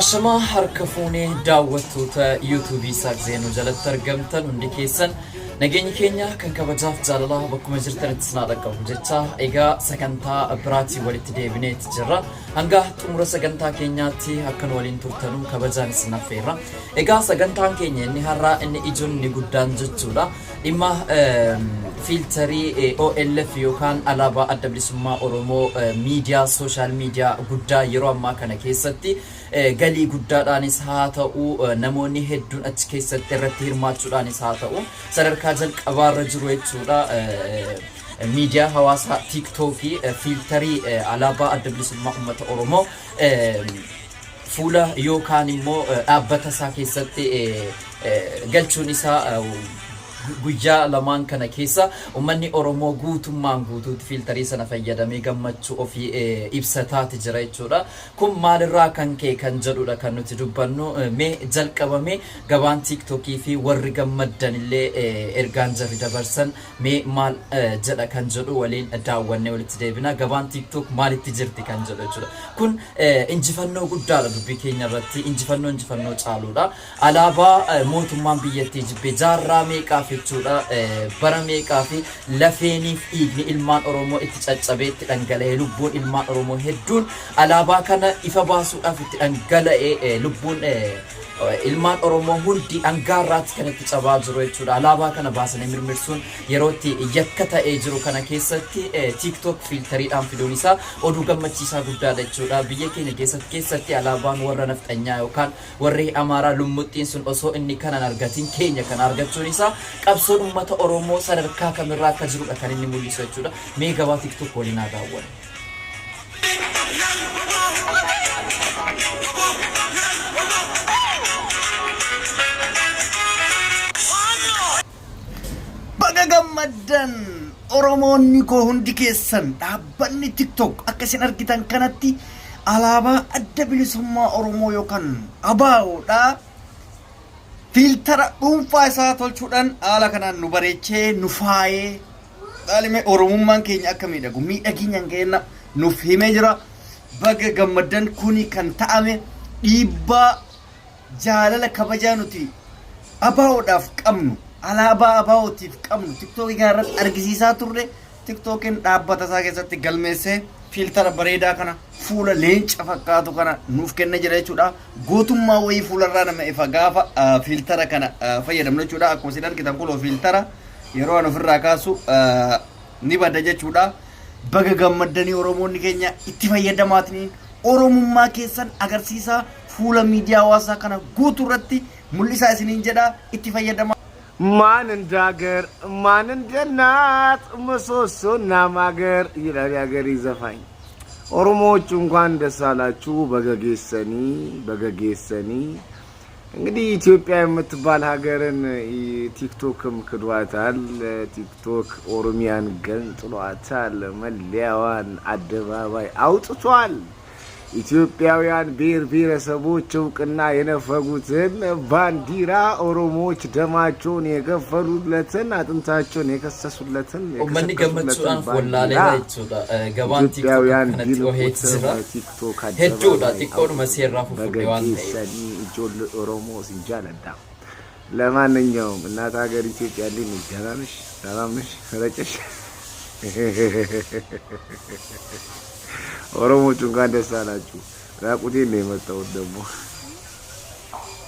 Ashamaa harka fuunee daawwattoota yuutuubii Isaaq Zeenuu jalatti argamtan hundi keessan nageenyi keenya kan kabajaaf jaalalaa bakkuma jirtanitti isin haa dhaqqabu jecha egaa sagantaa biraatiin walitti deebineeti jirra. Hanga xumura sagantaa keenyaatti akka nu waliin turtanu kabajaan isin affeerra. Egaa sagantaan keenya inni har'aa inni ijoon inni guddaan jechuudha. Dhimma fiiltarii OLF yookaan alaabaa adda bilisummaa Oromoo miidiyaa sooshaal miidiyaa guddaa yeroo ammaa kana keessatti galii guddaadhaanis haa ta'u namoonni hedduun achi keessatti irratti hirmaachuudhaanis haa ta'u sadarkaa jalqabaarra jiru jechuudha. Miidiyaa hawaasaa tiiktookii fiiltarii alaabaa adda bilisummaa uummata Oromoo fuula yookaan immoo dhaabbata isaa keessatti galchuun isaa guyyaa lamaan kana keessa uummanni Oromoo guutummaan guutuutti fiiltarii sana fayyadamee gammachuu ofii ibsataati jira jechuudha. Kun maalirraa kan ka'e kan jedhudha kan nuti dubbannu. Mee jalqabame gabaan tiiktookii fi warri gammaddan illee ergaan jarri dabarsan mee maal jedha kan jedhu waliin daawwannee walitti deebina. Gabaan TikTok maalitti jirti kan jedhu jechuudha. Kun injifannoo guddaadha dubbii keenya irratti. Injifannoo injifannoo caaluudha. Alaabaa mootummaan biyyattii jibbe jaarraa meeqaaf jechuudha. Bara meeqaaf lafeeniif dhiigni ilmaan Oromoo itti caccabee itti dhangala'e lubbuun ilmaan Oromoo hedduun alaabaa kana ifa baasuudhaaf itti dhangala'e lubbuun Ilmaan Oromoo hundi dhangaarraatti kan itti cabaa jiru jechuudha. Alaabaa kana baasanii mirmirsuun yeroo itti yakka ta'ee jiru kana keessatti TikTok fiiltariidhaan fiduun isaa oduu gammachiisaa guddaadha jechuudha. Biyya keenya keessatti keessatti alaabaan warra nafxanyaa yookaan warri Amaaraa lummuxxiin sun osoo inni kana hin argatin keenya kana argachuun isaa qabsoon uummata Oromoo sadarkaa kamirraa akka jirudha kan inni mul'isu jechuudha. Mee gabaa TikTok waliin haa daawwannu. Baga gammaddan Oromoonni koo hundi keessan dhaabbanni TikTok akka isin argitan kanatti alaabaa adda bilisummaa Oromoo yookaan ABOdha. Fiiltara dhuunfaa isaa tolchuudhaan haala kanaan nu bareechee nu faayee Dhaalime Oromummaan keenya akka miidhagu miidhaginyan keenya nuuf himee jira. Baga gammaddan kuni kan ta'ame dhiibbaa jaalala kabajaa nuti ABOdhaaf qabnu alaabaa ABOtiif qabnu tiktookii kana irratti argisiisaa turre tiktookiin dhaabbata isaa keessatti galmeessee fiiltara bareedaa kana fuula leenca fakkaatu kana nuuf kennee jira jechuudha. Gootummaa wayii fuularraa nama ifa gaafa fiiltara kana fayyadamnu jechuudha. Akkuma isin argitan kunoo fiiltara yeroo an ofirraa kaasu ni bada jechuudha. Baga gammaddanii Oromoonni keenya itti fayyadamaatiin Oromummaa keessan agarsiisaa fuula miidiyaa hawaasaa kana guutuu irratti mul'isaa isiniin jedha itti fayyadamaa. ማን እንደ ሀገር ማን እንደ እናት ምሰሶና ማገር ይላል የሀገሬ ዘፋኝ። ኦሮሞዎቹ እንኳን ደስ አላችሁ። በገጌሰኒ በገጌሰኒ። እንግዲህ ኢትዮጵያ የምትባል ሀገርን ቲክቶክም ክዷታል። ቲክቶክ ኦሮሚያን ገንጥሏታል። መለያዋን አደባባይ አውጥቷል። ኢትዮጵያውያን ብሔር ብሔረሰቦች እውቅና የነፈጉትን ባንዲራ ኦሮሞዎች ደማቸውን የከፈሉለትን አጥንታቸውን የከሰሱለትን Uummanni የከሰከሱለትን gammachuudhaan ባንዲራ wallaalee jechuudha. Gabaan TikTok ኢትዮጵያውያን akkanatti oheeti ቢንቁትም jira. ቲክቶክ Hedduudha አደባባይ xiqqoodhuma አውጥቷል። seerraa fufudhe waan ta'eef. በገጌሰኒ ኢጆል ኦሮሞ ሲንጃለዳ። ለማንኛውም እናት ሀገር ኢትዮጵያ እንዴት ነሽ? ደህና ነሽ? ሰላም ነሽ? ረጨሽ ኦሮሞቹ እንኳን ደስ አላችሁ። ራቁቴን ነው የመጣሁት ደግሞ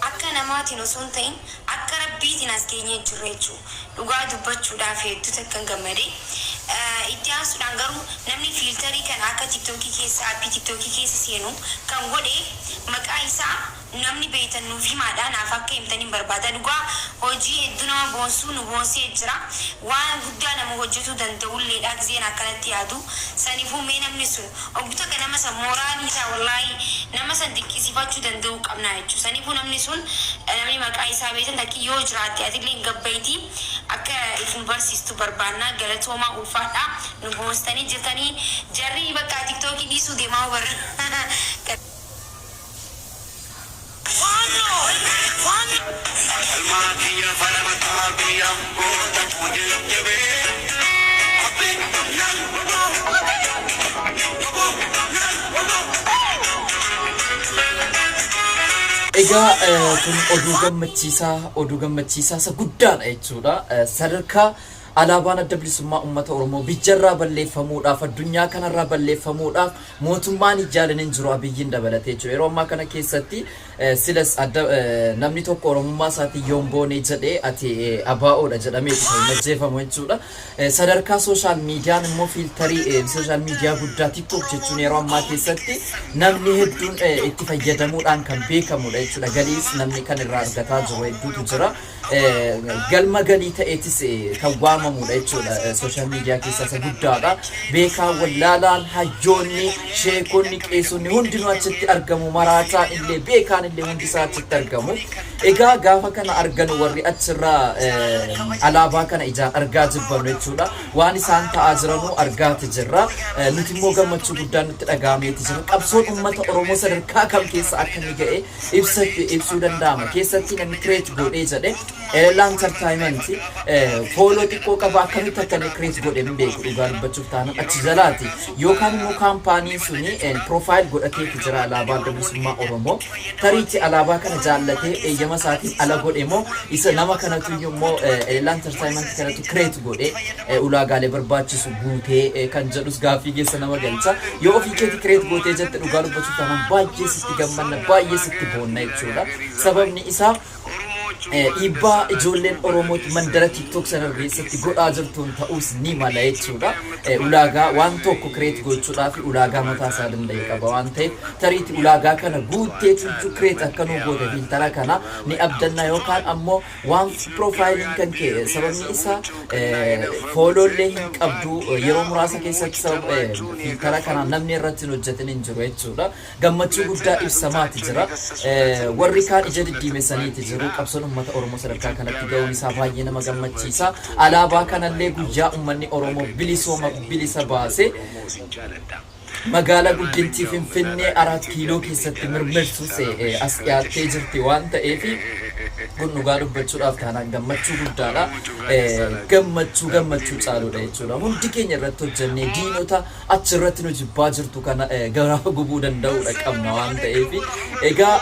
Akka namaatiin osoo hin ta'in akka rabbiitiin as geenyee jirra jechuudha. Dhugaa dubbachuudhaaf hedduu takkan gammade. Itti aansuudhaan garuu namni fiiltarii kana akka tiktookii keessa aappii tiktookii keessa seenu kan godhe maqaa isaa namni beektan nuuf himaadha. Naaf akka himtaniin barbaada. Dhugaa hojii hedduu nama boonsuu nu boonsee jira. Waan guddaa nama hojjetuu danda'ulleedha gizeen akkanatti yaadu. Saniifuu mee namni sun oggu takka nama san mooraalii isaa wallaahi nama san dinqisiifachuu danda'uu qabna jechuudha. Saniifuu namni sun namni maqaa isaa beektan takki yoo jiraatte atillee hin gabbayti akka if nu barsiistu barbaanna. Galatoomaa ulfaadha. Nu boonsitanii jirtanii jarri bakka tiktookii dhiisuu deemaa warra. Egaa kun oduu gammachiisaa oduu gammachiisaa isa guddaadha jechuudha. Sadarkaa alaabaan adda bilisummaa uummata Oromoo biyyarraa balleeffamuudhaaf addunyaa kanarraa balleeffamuudhaaf mootummaan ijaalan hin jiru Abiyyiin dabalatee jechuudha. Yeroo ammaa kana keessatti silas adda namni tokko Oromummaa isaatiin yoon boonee jedhee ati ABOdha jedhameetu kan hin ajjeefamu jechuudha. Sadarkaa social miidiyaan immoo fiiltarii social miidiyaa guddaa TikTok jechuun yeroo ammaa keessatti namni hedduun itti fayyadamuudhaan kan beekamudha jechuudha. Galiis namni kan irraa argataa jiru hedduutu jira. Galma galii ta'eetis kan waamamudha jechuudha. Social miidiyaa keessaa isa guddaadha. Beekaa wallaalaan, hayyoonni, sheekonni, qeesonni hundinuu achitti argamu. Maraataan illee beekaan illee hundi isaa achitti argamu. Egaa gaafa kana arganu warri achirraa alaabaa kana ijaan argaa jibbanu jechuudha. Waan isaan ta'aa jiranu argaati jirra. Nuti immoo gammachuu guddaan nutti dhaga'ameeti jira. Qabsoon uummata Oromoo sadarkaa kam keessa akka inni ga'e ibsa ibsuu danda'ama. Keessatti namni create godhee jedhe Elelaa Entertainment follow xiqqoo qaba akkamitti akka inni create godhe hin beeku dhugaa dubbachuuf taanaan achi jalaati. Yookaan immoo kaampaaniin suni profile godhateeti jira alaabaa adda bilisummaa Oromoo. Tariitti alaabaa kana jaallatee eeyyama isaatiin ala godhe moo isa nama kanatu iyyuu immoo Elelaa Entertainment kanatu create godhe ulaagaalee barbaachisu guutee kan jedhus gaaffii keessa nama galcha. Yoo ofii keeti create gootee jette dhugaa dubbachuuf taanaan baay'ee sitti gammanna baay'ee sitti boonna jechuudha. Sababni isaa dhiibbaa ijoolleen Oromooti mandara TikTok sana keessatti godhaa jirtuun ta'uus ni mala jechuudha. Ulaagaa waan tokko create gochuudhaaf ulaagaa mataa isaa danda'e qaba waan ta'eef tariitti ulaagaa kana guuttee cuuccuu create akka nuu goote filtara kana ni abdanna yookaan ammoo waan profileiin kan kee sababni isaa followllee hin qabdu yeroo muraasa keessatti sababa filtara kanaan namni irratti hin hojjetin hin jiru jechuudha. Gammachuu guddaa ibsamaati jira. Warri kaan ija diddiimessaniiti jiru. Qabsoon uummata Oromoo sadarkaa kanatti ga'uun isaa baay'ee nama gammachiisa. Alaabaa kanallee guyyaa uummanni Oromoo bilisooma bilisa baase magaalaa guddintii Finfinnee Araat Kiiloo keessatti mirmirsus as dhiyaattee jirti waan ta'eef kun dhugaa dubbachuudhaaf taanaan gammachuu guddaadha. Gammachuu gammachuu caaluudha jechuudha. Hundi keenya irratti hojjennee diinota achirratti nu jibbaa jirtu kana garaa gubuu danda'uudha qabna waan ta'eef egaa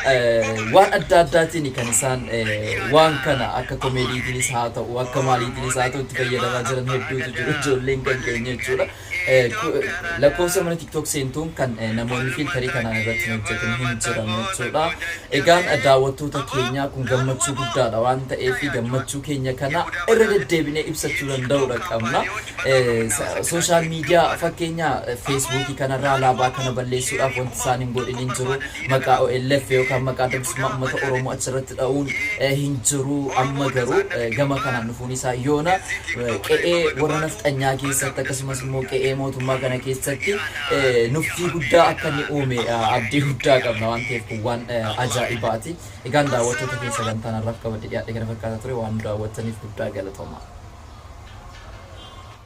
waan adda addaatiin kan isaan waan kana akka komeediitiinis haa ta'u akka maaliitiinis haa ta'u itti fayyadamaa jiran hedduutu jiru ijoolleen kan keenya jechuudha. Lakkoofsa mana TikTok seentuun kan namoonni filtarii kanaan irratti hojjetan hin jiran jechuudha. Egaan daawwattoota keenyaa kun gammachuu guddaadha waan ta'eef gammachuu keenya kana irra deddeebinee ibsachuu danda'uudha qabna. Social media fakkeenya Facebookii kanarraa alaabaa kana balleessuudhaaf wanti isaan hin godhin hin jiru. Maqaa OLF yookaan maqaa bilisummaa uummata Oromoo achirratti dha'uun hin jiru. Amma garuu gama kanaan dhufuun isaa yoona qe'ee warra nafxanyaa keessatti akkasumas immoo qe'ee mootummaa kana keessatti nuffii guddaa akka inni uume abdii guddaa qabna waan ta'eef kun waan ajaa'ibaati. Egaan daawwattoota keessa sagantaan har'aaf qabadhe dhiyaadhe kana fakkaata ture waan daawwattaniif guddaa galatooma.